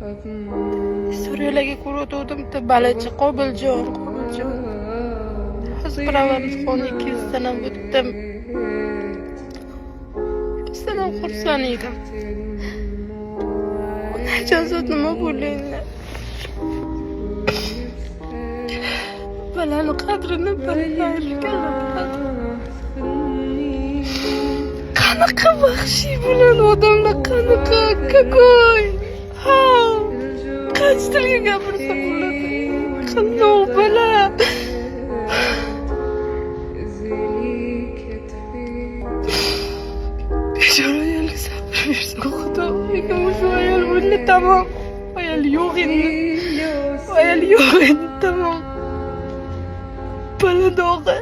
Suriyalarga ko'rayotgandim, bitta balacha Qobiljon, Qobiljon. Hozir bir Avamizxon 200 ham o'tdim. Rostdan ham xursand edim. Onajonzod, nima bo'ldi endi? Balani qadrini bilmay. Qanaqa vahshiy bo'ladi odamlar, qanaqa, какой, how, qancha tilga gapirsa bo'ladi? Qandoq bola? Bechora ayolga sabr bersin Xudo. Lekin o'sha ayol bo'ldi, tamom. Ayol yo'q endi. Ayol yo'q endi, tamom. Bola dog'i.